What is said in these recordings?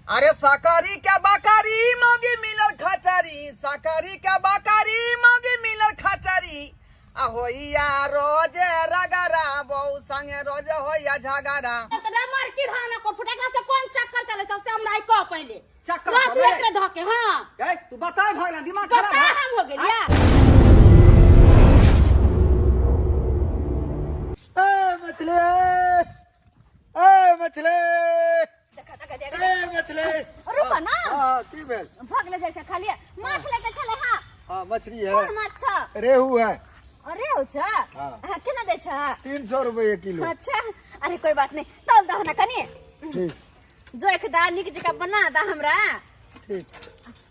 अरे साकारी के बकारी मौगी मिलल खचरी, साकारी के बकारी मौगी मिलल खचरी, आ होइया रोज रगड़ा बहू संगे रोज होइया झगड़ा। तोरा मार की धाना को फुटा से कोन चक्कर चले छौ से हमरा कह पहिले। चक्कर रात चले? रात धके। हां ए तू बता भगला दिमाग खराब बता है। हम हो गेलिया। ए मछली, ए मछली, देखा देखा देख। ए मछली। रुको ना। हाँ की भेल? भगले जाइ छै खाली माछ लेके छले। हां हाँ मछली है। कोन माछ छ? रेहू है। अरे हो छ? हाँ। हाँ, केना दै छ? 300 रुपये किलो। अच्छा अरे कोई बात नहीं, तौल दह ना कनी। ठीक। जोख दा नीक जकाँ बना दा हमरा। ठीक।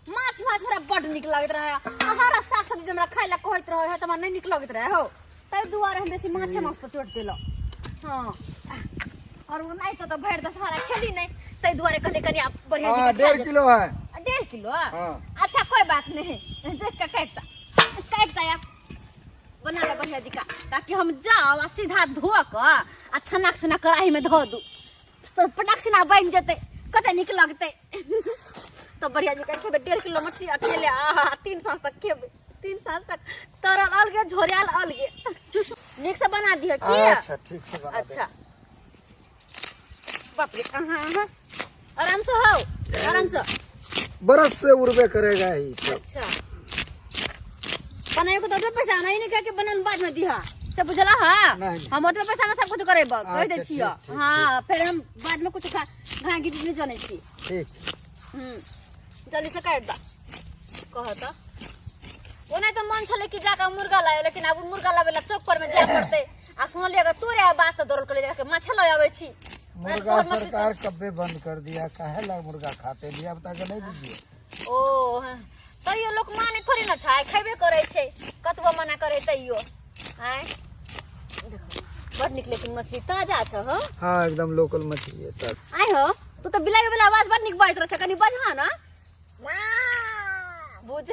माछ माछ हमरा बड नीक लगैत रहे। हरा साग सब्जी हमरा खाय ला कहैत रहे है त हमरा नहीं नीक लगैत रहे हो, ताहि दुआरे हम बेसी माछे मांस पर चोट देलहुँ। हाँ और वो नहीं तो भरि दशहरा खेली नहीं, ताहि दुआरे कहले कनी आब बढ़िया हाँ जकाँ खा 1.5 किलो है। 1.5 किलो? हाँ। अच्छा कोई बात नहीं, देख के काटता काटता आप बना ले बढ़िया जकाँ, ताकि हम जाओ आ सीधा धो कऽ आ छनाक छनाक कढ़ाई में धो दू तो पटाक सिना बनि जेतै, कते नीक लगतै। तो बढ़िया जकाँ खेबै 1.5 किलो मछली अकेले। आहा 3 साल तक खेबै, 3 साल तक तरल अलगे झोरायल अलगे। नीक से बना दिह की? अच्छा ठीक से बना दे। अच्छा बाप रे, अहाँ अहाँ आराम से हो, आराम से। बरस से उड़बे करेगा ही सब। अच्छा बनाए को तो पैसा नहीं नहीं के बनन बाद में दिहा से बुझला? हां नहीं। हम ओतबे पैसा में सब कुछ करेब कह दै अच्छा, छियो। ठीक, ठीक। हां फिर हम बाद में कुछ खा घा गिटी नहीं जानै छी। ठीक। जल्दी से काट दा कह त। ओना तो मन छले कि जाके मुर्गा लायो, लेकिन आब मुर्गा लावे ला चौक पर में जाय पड़तै। आ सुनलियै अगर तोरे आ बात से दौड़ल के जाके माछ लय आबै छी। मुर्गा सरकार कब्बे बंद कर दिया, काहे ला मुर्गा खाते लिया बता के नहीं दीजिए। ओ तैयो लोक माने थोड़ी न छै, खेबे करै छै, कतबो मना करे तैयो। आँय बड नीक, लेकिन मछली ताजा छ हो। हाँ एकदम लोकल मछली है तब। आय हो तू तो बिलाई वाला आवाज बड नीक बजैत रहै छ, कनी बजह न। बुझ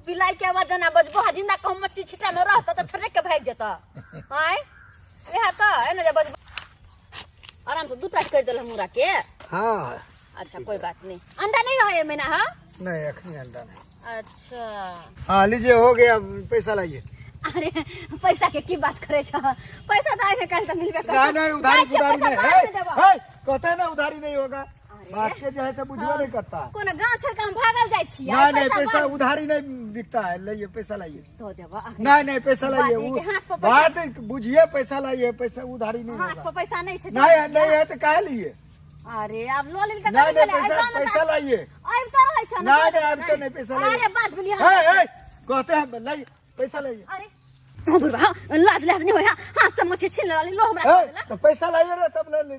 बिलाई के आवाज जना बजबो हा जिंदा कहूं मछली छिटा में रहत त छड़क के भागि जेत। आय वएह त एने जे बजबो आराम से दूटा कर देल हमरा के। हाँ अच्छा कोई बात नहीं, अंडा नहीं रहे महीना? हाँ नहीं अखनी अंडा नहीं। अच्छा हाँ लीजिए हो गया, पैसा लाइए। अरे पैसा के की बात करे छ, पैसा तो आइ काल त मिलबे करतै। नहीं नहीं उधारी जाइ छियै, उधारी पैसा नहीं बाद में देबो। है, कहते हैं ना उधारी नहीं होगा, अरे। बात के जो है तो बुझबे नहीं करता। कोनो गांव छोड़ के हम भागल जाइ छियै? नहीं नहीं पैसा बाद उधारी नहीं बिकता है, लाइए पैसा लाइए। दो देबो। नहीं नहीं पैसा बात लाइए, ई कि हाथ पर पैसा- बात बुझिए पैसा लाइए, पैसा उधारी नहीं हाथ होगा। पर पैसा नहीं छै। नहीं नहीं है तो काहे लिए? अरे अब लो लेल त नहीं नहीं पैसा पैसा लाइए। आबि त रहै छ न। नहीं नहीं अब तो नहीं पैसा लाइए। अरे बात भेलियै। है, है, कहते हैं लाइए पैसा लाइए। अरे हाँ बुढ़बा, हाँ, लाज लाज नहीं होय, हाथ से मछली छीन लेली लो हमरा है, दे देला। तो पैसा लाइए ना तब ले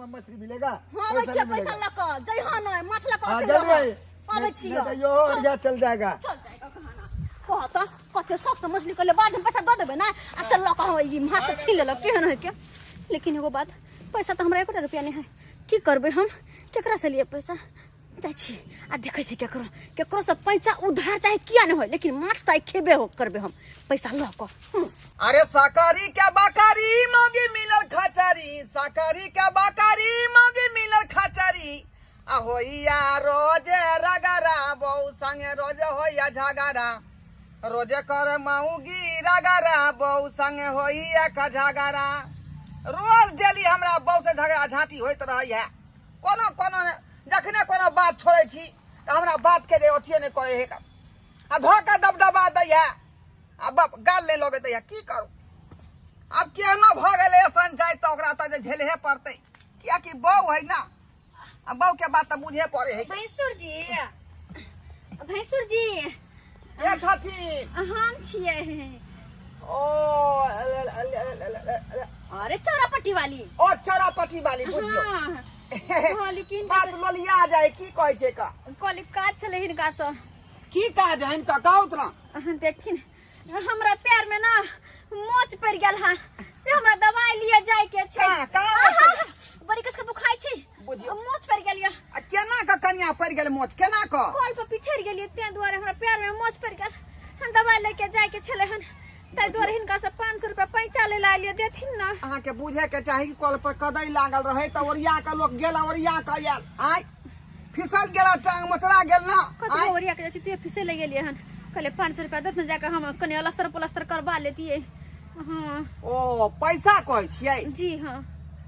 मछली मिलेगा। हाँ आबै पैसा छियै नहीं पैसा मिलेगा। लऽ कऽ जइहो नहि माछ लऽ कऽ हाँ अथी जल्दी लऽ आइए। कऽ आबै नहीं छियै। तो यो और या चल जाएगा। चल जाएगा कहाना कह त कते सख्त मछली कहले बाद में पैसा दऽ देबै ने आ से लऽ कऽ हम ई हाथ तऽ छीन लेलक केहन होइ के। लेकिन एगो बात, पैसा तऽ हमरा एकोटा रुपया नहि है, की करबै हम, केकरा से लिए पैसा? जाइ छी आ देखै छी केकरो केकरो से पैसा उधार चाहे किया नहि होय, लेकिन माछ तऽ आइ खेबे हो करबै हम पैसा लऽ कऽ। अरे साकारी के बकारी मौगी मिलल खचरी, साकारी के बकारी मौगी मिलल खचरी, आ होइया रोज रगड़ा बहू संगे रोज होइया झगड़ा, रोजे कर मौगी रगड़ा बहू संगे होइया का झगड़ा। रोज डेली हमरा बहू से झगड़ा झांटी होइत रहै है। कोनो कोनो जखने कोनो बात छोड़ै छी तऽ हमरा बात के जे अथिए नहि करै है आ धोका दबदबा दै है आ बाप गाल नहि लगैत है। की करू आब, केहनो भऽ गेलै ऐसन जाय तऽ ओकरा तऽ जे झेलहे पड़तै, कियाकि बहू है ना, आ बहू के बात तऽ बुझे पड़े है। भैंसुर जी, भैंसुर जी के छथिन? हम छियै। ओ अरे चौरापट्टी वाली। ओ चौरापट्टी वाली बुझियौ। हाँ कहली बात लोलिया जाय की कहै छै का? कहली काज छलै हिनका सँ। की काज है हिनका कहू ना? अहाँ देखथिन हमरा पैर में ना मोच पड़ि गेल हा, से हमरा दवाई लिए जाय के छै। कहाँ कहाँ मोच आहा, पड़ि? बड़ी कस के दुखाइ छै। बुझियौ। मोच पड़ि गेल यऽ। आ केना कऽ कनिया पड़ि गेल मोच, केना कऽ? कल पर पिछड़ि गेलियै तें दुआरे हमरा पैर में मोच पड़ि गेल, हम दवाई लए के जाय के छलै हन, ताहि दुआरे हिनका से 500 रुपया पैसा ले ला लिअ, देथिन ना। अहाँ के बुझे के चाही कि कल पर कदई लागल रहे तऽ ओरिया के लोक गेल ओरिया के आयल। आय फिसल गेला टांग मोचरा गेल ना। कतबो ओरिया के जाइ छी, तू फिसे ले गेलियै हन। कहले 500 रुपया दत न जाके हम कनी अलस्तर पलस्तर करबा लेतियै। हाँ। ओ पैसा कहै छियै? जी हाँ।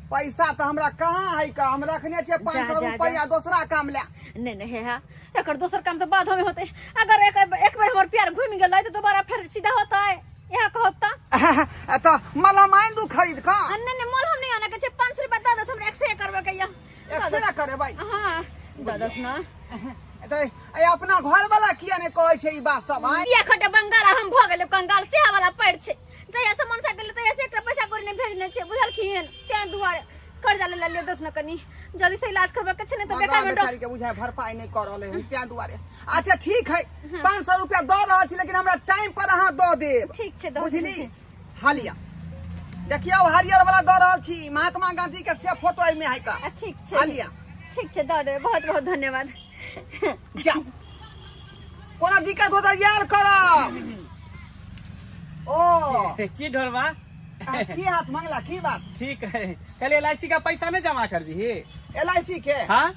पैसा तऽ हमरा कहाँ है का, हम रखने छियै 500 रुपया दोसरा काम ले। नहीं नहीं है, एकर दोसर काम तो बाद में होते। अगर एक एक बेर हमर प्यार घूम गेलै तो दोबारा फिर सीधा होता है। यहाँ कहता तो मलहम आनि दू खरीद का। नहीं नहीं मलहम नहीं आना के छै, 500 रुपया दऽ दत हमरा एक्सरे करबै के या। एक्सरे करेबै? हाँ दऽ दस ना। तऽ ए अपना घर वाला किया ने कहै छै ई बात सब? आय बिया खटे बंगाल हम भऽ गेलै कंगाल से वाला पड़ छै। जहिया से मनसा गेलै तहिया से एकटा पैसा कौड़ी नहि भेजने छै, बुझलखिन? तें दुआरे कर्जा ले लेलियै। दस न कनी जल्दी से इलाज करबै के छै, नहीं तऽ बेकार में बेचारी के बुझाय भरपाई नहीं कर रहले हन तें दुआरे। अच्छा ठीक है, 500 रुपया दऽ रहल छी, लेकिन हमरा टाइम पर अहाँ दऽ देब। ठीक छै, दऽ बुझली? हालिया देखियौ हरियर वाला दऽ रहल छी, महात्मा गांधी के से फोटो एहिमे है का। ठीक छै, हालिया ठीक छै, दऽ देब। बहुत बहुत धन्यवाद। जाउ, कोनो दिक्कत हो तऽ याद करब। ओ की ढोरबा की हाथ मंगला, की बात? ठीक है, कल LIC का पैसा नहीं जमा कर दी? LIC के? हाँ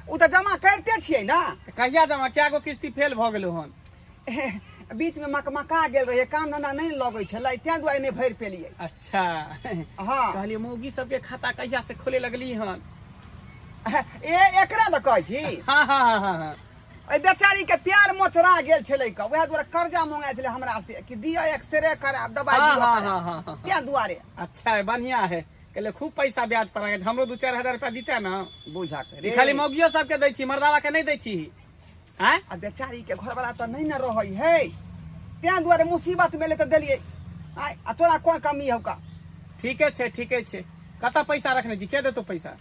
उ तऽ जमा करते छियै ना। कहिया जमा? क्या गो किस्ती फेल भ गेलो हन? बीच में मकमका गेल रहे, काम धंधा नहीं लगै छलै, तें दुआरे नहीं भरि पेलियै। अच्छा। हाँ कहलियै मौगी सबके खाता कहिया से खोले लगली हन? ए एकरा लऽ कहै छी? हाँ हाँ हाँ हाँ हाँ। एहि बेचारी के प्यार मोचरा गेल छलै का, वएह दुआरे कर्जा मंगाइ छलै हमरा से कि दिअ एक्सरे कराब, दवाई हाँ, दिअ हाँ, कराब। हाँ, हाँ, हाँ। तें दुआरे। अच्छा है, बढ़िया है। कहले खूब पैसा ब्याज पर आ गेल, हमरो 2-4 हजार रुपया दिते ना। बुझा के खाली मौगियो सबके दै छी, मर्दावा के नहीं दै छी? आँय? आ बेचारी के घरवाला तऽ नहीं ने रहै है, तें दुआरे मुसीबत मेले तऽ देलियै। आय आ तोरा कोन कमी हौ का? ठीके छै, ठीके छै। कतऽ पैसा रखने छी? के देतौ पैसा?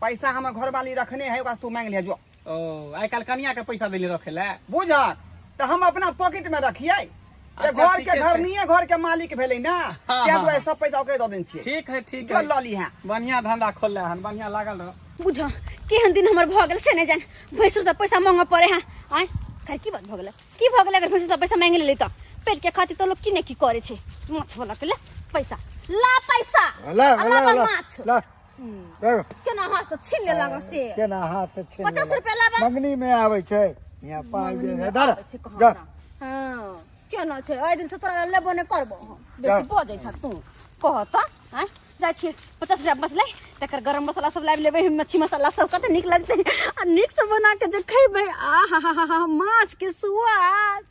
पैसा हमर घरवाली रखने है, ओकरा तू मांगि लिहे जो। ओ आइ काल्हि कनिया के पैसा देली रखे ला? बुझक तऽ हम अपना पॉकेट में रखियै। अच्छा, घर के ठीके घर छै। नहीं घर के मालिक भेलै ना, हाँ, तें हाँ, दुआरे हाँ। सब पैसा ओकरे दऽ देने छियै। ठीक है, ठीक जो है। लऽ लीहें। बढ़िया धंधा खोलले हन, बढ़िया लागल रह। बुझ केहन दिन हमर भऽ गेल से नहि जान, भैंसुर से पैसा मांगऽ पड़े है। आँय खैर की बात भऽ गेलै, की भऽ गेलै अगर भैंसुर से पैसा मांगि लेलै तऽ? पेट के खातिर तऽ लोक की ने की करै छै। माछ वाला के ले पैसा, ला पैसा, ला, आ ला, ला ला, माछ। ला। केना हाथ से छीन लेलक से? केना हाथ से छीन 50 लेलक? रुपया लाबा। मंगनी में आबै छै, यहाँ पाइ जे है, धर, आबै छै कहाँ जा। ना। हाँ, केना छै? एहि दिन से तोरा लेबो नहि करबो हम। बेसी बजै छ तू। कह तऽ, आँय जाइ छियै 50 रुपया बचलै, तकर गरम मसाला सब लाबि लेबै, मच्छी मसाला सब कते नीक लगतै आ नीक से बना के जे खेबै, आ हा हा हा हा माछ के स्वाद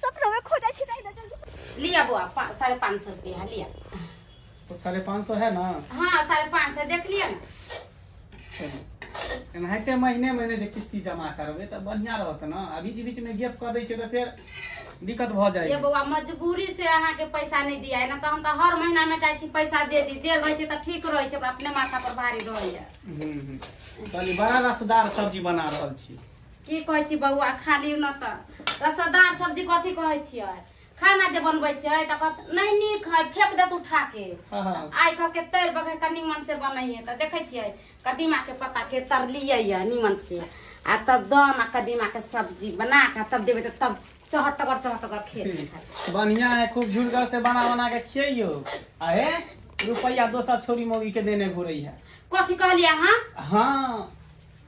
सपना में खो जाइ छी। जाइ जल्दी लिया बुआ, 550 रुपया लिया। तो 550 है ना? हाँ 550 देख लिया ना। एनाहिते महीने महीने जे किस्ती जमा करबै तऽ बढ़िया रहत ना। आ बीच बीच में गैप कऽ दै छियै तऽ फेर दिक्कत भऽ जाइ। ये बौआ मजबूरी से अहाँ के पैसा नहीं दिया ना, तऽ हम तऽ हर महीना में चाहे छी पैसा दे दी, देल रहै छै तऽ ठीक रहै छै, अपने माथा पर भारी रहैया। कहली बड़ा रसदार सब्जी बना रहल छी। की कहै छी बौआ, खाली न तऽ रसदार सब्जी कथी कहै छियै? खाना जे बनबै छियै तऽ कहत नहीं नीक है, फेंक देत उठा के। हाँ। आइ कह के तर बगैर का नीमन से बनैये तऽ देखै छियै कदीमा के पत्ता के तरलियै या नीमन से, आ तब दम आ कदीमा के सब्जी बना के तब देबै तऽ तब चहटगर चहटगर खेत। बढ़िया है, खूब झुरगर से बना बना के खियैयो। अहे रुपया दोसर छोरी मौगी के देने घुरै है। कथी कहलियै अहाँ? हाँ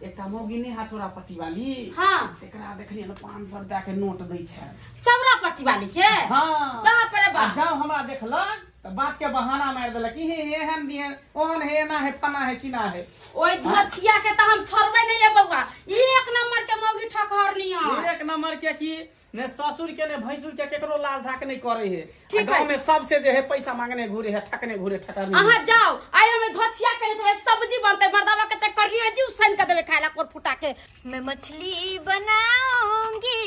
एकटा मौगी नहि है चौरा पट्टी वाली? हाँ। तेकरा देखलियै ने 500 रुपया के नोट दै छै। चौरा पट्टी वाली के? हाँ। बाप रे बाप। आ जाओ हमरा देखलक तऽ बात के बहाना मारि देलक कि हे एहन दिहे ओहन हे, एना है, फना है, चिना है। ओहि धोछिया के तऽ हम छोड़बै नहि ये बौआ, एक नंबर के मौगी ठकहरनी है। एक नंबर के की ने ससुर के ने भैंसुर के केकरो लाज धाक नहीं करे है। ठीक गांव है। में सबसे जे है पैसा मांगने घूरे है, ठकने घूरे, ठकरने। अहाँ जाओ, आइ हमें धोछिया के लिए सब्जी बनते, मर्दावा के ते करलियो जी उसन के देबे खाए ला कोर फुटा के। मैं मछली बनाऊंगी,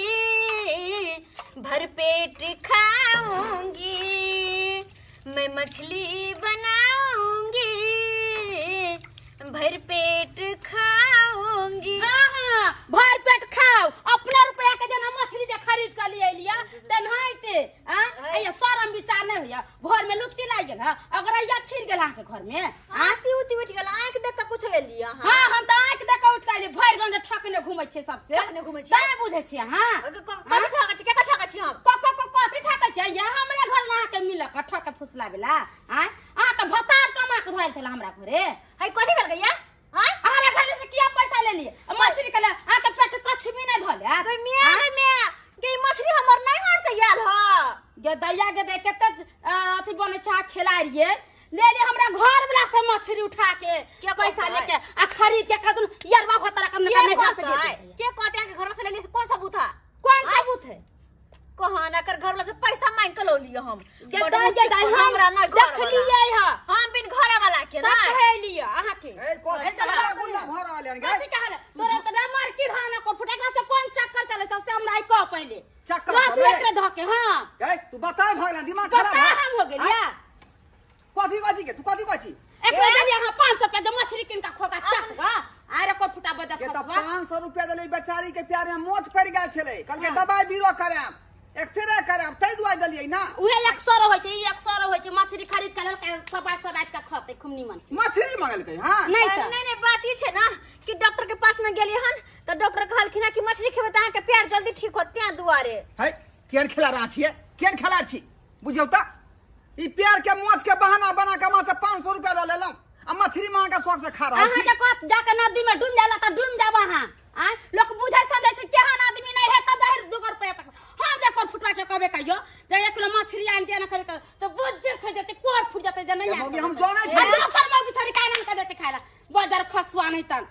भरपेट खाऊंगी, मैं मछली बनाऊंगी, भरपेट खाऊंगी। हाँ हाँ भरपेट खाओ, अपना रुपया के जना मछली जे खरीद के लिए लिया तेनाहिते। आ ये शरम विचार नहीं होया, घर में लुत्ती लागि गेल है, अगर अइया फिर गेल अहाँ के घर में। आती उती उठ गेल, आंख देख के कुछ भेल लिया। हाँ हम त आंख देख के उठ के भरि गांव ठकने घुमै छियै सबसे। ठकने घुमै छियै? तैं बुझै छियै अहाँ। कथी ठकै छी, केकर ठकै छी हम? क क क कथी ठकै छियै? यहाँ हमरा घर में अहाँ के मिलक ठक फुसलाबेला। आँ अहाँ त भतार कमा के धोयल छल हमरा घरे। है कथी भेल गैया? आँ अहाँ घर से किया पैसा लेलियै? मछली देखलियै ह। हम बिन घरे वाला के तब ना कहलियै अहाँ के। ए कथी हल्ला गुल्ला भऽ रहल हन कथी गै? कहल तोरा त ना मार की धान को फुट, एकरा से कोन चक्कर चले छौ से हमरा आई कह पहिले। चक्कर रात चले? एकरे धऽ के। हां गै तू बताय भऽ गेल, दिमाग खराब बता हम हो गेलिया। कथी कथी के तू कथी कथी? एकरा देलियै अहाँ 500 रुपया दे मछली किन का खोका चक गा आरे को फुटा बजा के त फसवा। 500 रुपया देले बेचारी के प्यारे में मोच पड़ गेल छलै, कहलकै दवाई बीरो करायब, एक्सरे करायब, तै दुआरे देलियै ना। उहे 100 होइ छै, ई 100 होइ छै। मछली खरीद के लेलकै सबाइ सबाइ के खतै खूब निमन से। मछली मंगलकै? हां नहीं त नहीं नहीं, बात ई छै ना कि डॉक्टर के पास में गेलियै हन त डॉक्टर कहलखिन कि मछली खेबै त अहाँ के पैर जल्दी ठीक होत, त्यां दुआरे। है केहन खेला रहा छियै, केहन खेला छी बुझियौ त ई प्यार के मोच के बहाना बना के वहां से 500 रुपया ल लेलहुं आ मछली मांग के शौक से खा रहल अहाँ छी। के कहत जाके नदी में डूब जाला त डूब जाब अहाँ। आ लोक बुझै समझै छै केहन आदमी नहीं है तब बाहर 2 रुपया तक। हम जे कोर फुटवा के कहबे कहियो जे 1 किलो मछली आनि के ना खरीद के त बुझ जे खा जेतै, कोर फुट जेतै जे नहीं ए आनि मौगी, के हम देतै। जानै छी। आ दोसर मौगी छोरी काहे ना के देतै खाय ला, बजार खसुआ नहीं तन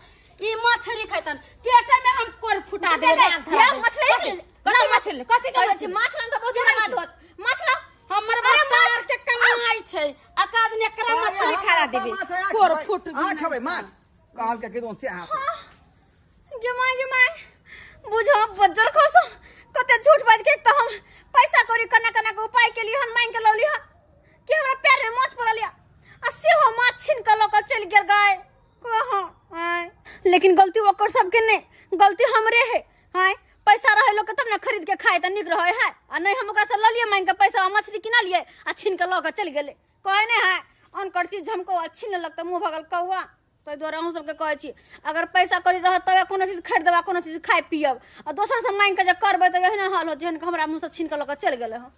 ई मछली खैतन पेटे में हम कोर फुटा दे। दे, दे, मछली कथी ना मछली कथी कहै कहै छी माछ लन त बहुत बर्बाद होत माछ ला। हमर अरे माछ के कमाई छै अकाद ने एकरा मछली खा देबे कोर फुट। हां खेबै माछ कहल के किदो से हाथ गे my गे my, बुझो बज्जर खसो कते झूठ बाज के। एक त हम पैसा कौड़ी कना कना के उपाय के लिए हम मांग के लौली हन कि हमरा पैर में मोच पड़ल या आ सेहो माछ छीन के लऽ के चलि गेल गाय कहाँ आय। लेकिन गलती ओकर सबके नहीं, गलती हमरे है। आय पैसा रहे लोग के तब ना खरीद के खाए त निक रहे है, आ नहीं हम ओकरा से ललिए मांग के पैसा मछली किना लिए आ छीन के लऽ के चलि गेलै। कहे नहीं है अनकर चीज हमको आ छीन लेलक त मुँह भगल कौआ। ताहि दुआरे अहूँ सबके कहै छी अगर पैसा कौड़ी रहत तबे कोनो चीज खरीदब आ कोनो चीज खाय पियब, आ दोसर से मांगि के जे करबै तऽ एहने हाल होत जेहन हमरा मुँह से छीन के लऽ के चलि गेलै हँ।